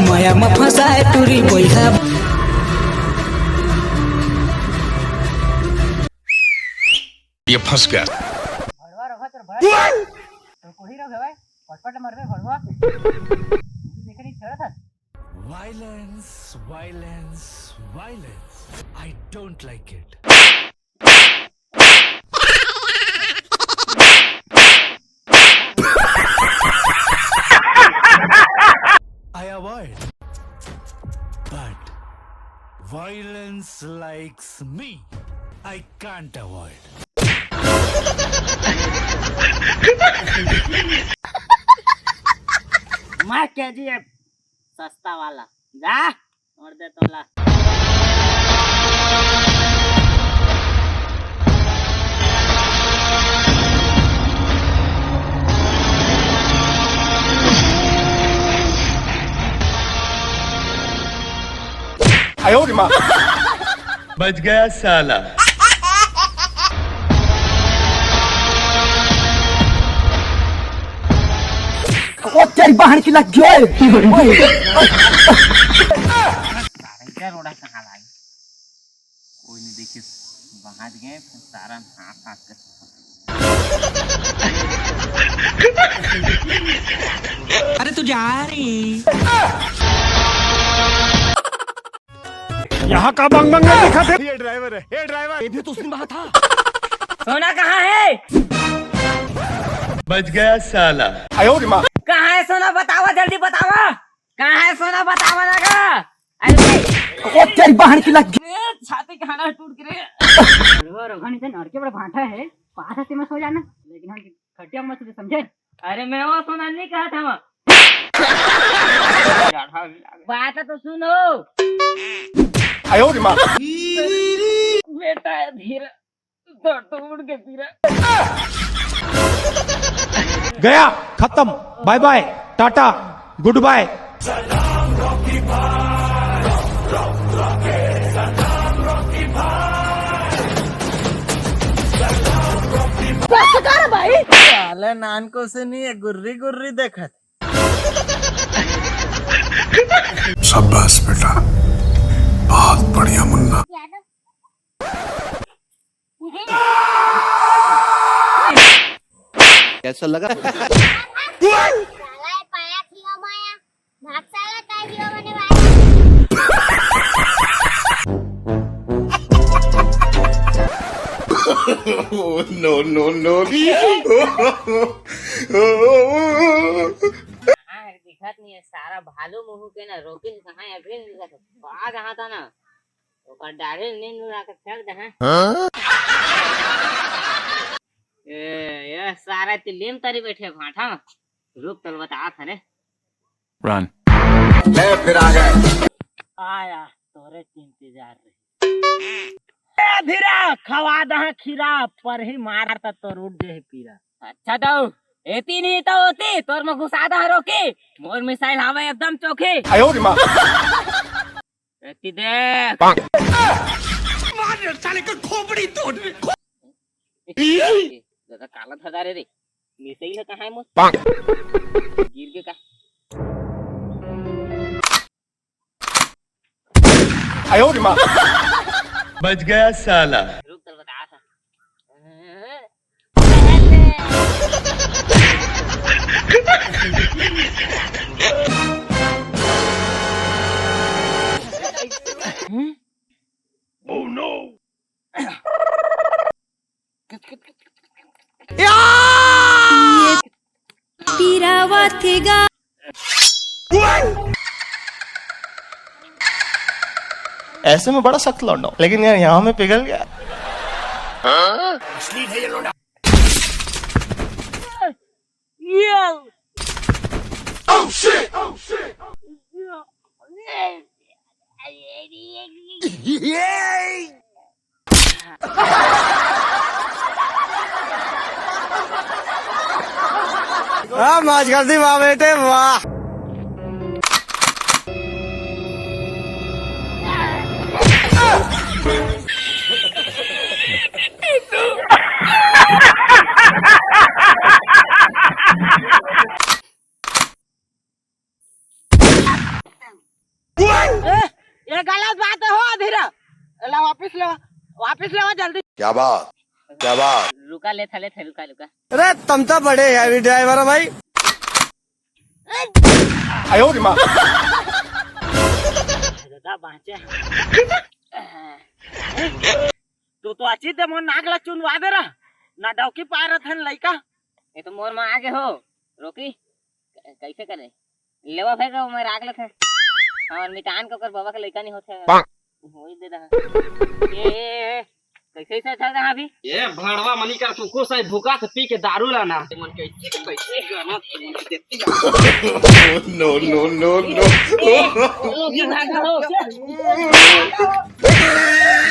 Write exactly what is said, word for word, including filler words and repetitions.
माया म फंसाए टूरी बोइहा। ये फंस गया। भड़वा रहो तो भड़वा। तो कोही रहो भाई, पटपट मरबे भड़वा। देखे नहीं छोड़ा था। Violence, violence, violence. I don't like it. I avoid. But violence likes me. I can't avoid. मैं केजीएफ सस्ता वाला। जा, छोड़ दे तोला। बच गया साला। ओ तेरी बहन की लग गई। ओए। इधर रोड़ा कहाँ लाई? कोई नहीं देखिस, बाहर गए, फिर सारा हाथ हाथ कर। अरे तू जा रही। यहाँ का बंग बंग नहीं दिखा थे। ये ड्राइवर है, ये ड्राइवर। ये भी तो उसने कहा था। सोना कहाँ है? बच गया साला। कहाँ है सोना? बतावा, जल्दी बतावा। कहाँ है सोना? बतावा ना का। अरे ओ तेरी बहन की लग। ए, छाती के हाना टूट गिरे। अरे वो रोगन इसे नर के बड़ा भांटा है। पास आते में सो जाना। लेकिन हम खटिया मत तुझे समझे। अरे मैं वो सोना नहीं कहा था वहाँ। बात तो सुनो। आयो रे माँ। बेटा है धीरे। तो, तो उड़ के फिरा। गया, खत्म, बाय बाय, टाटा, गुड बाय। साले नान को से नहीं है, गुर्री गुर्री देखत। शाबाश बेटा, बहुत बढ़िया मुन्ना। कैसा लगा? साला ये पाया खियो माया। भाग साला, काय खियो बने भाई। No, no, no. हाँ, दिखत नहीं है, सारा भालू मुंह के ना, रोकिन कहाँ है, अभी नहीं दिखत है। आ जहाँ था ना, ओकर दाढ़ी नींद उड़ा के फेंक दे, हैं? हाँ? ए, ये सारा तिल्लीम तरी बैठे भाटा में। रुक, तल बता था रे। Run. ले फिर आ गए। आया, तोरे के इंतजार रही। ए, धीरा, खवा दहा खीरा, पर ही मारा त तोर उठ जे पीरा। अच्छा तो, एती नहीं तो होती, तोर में घुसा दहा रोकी। मोर मिसाइल हवे एकदम चोखी। आयो रे माँ। एती देख। मार साले का खोपड़ी तोड़। दादा काला धर रे। मिसाइल है कहाँ है मोर? गिर के का? आयो रे माँ। बच गया साला। रुक, तल बता था। Oh no! पिरावत गा। ऐसे में बड़ा सख्त लौंडा हूँ, लेकिन यार यहाँ में पिघल गया। हाँ, मौज कर दी, वाह बेटे, वाह। ये गलत बात है हो अधीरा। ला वापस लेवा, वापस लेवा जल्दी। क्या बात, क्या बात। रुका, ले था, ले था, रुका, रुका। अरे, तुम तो बड़े हैवी ड्राइवर हो भाई। दादा बाँचे। तू तो अचित दे मोर नाक ला चुनवा दे रहा ना, डौकी पारत हन लइका। ये तो मोर माँ आगे हो, रोकी। क- कैसे करे? लेवा फेंक, मैं राख लेथे। हमर मितान के ओकर बाबा के लइका नहीं होथे। होई दे रहा। ए, ए, ए, कैसे ऐसा चल रहा अभी? ये भड़वा मनी कर कुकुर से भूखा से पी के दारू लाना। मन कैसे, कैसे गाना, मन के देती। No, no, no, no. ए, ए, ए,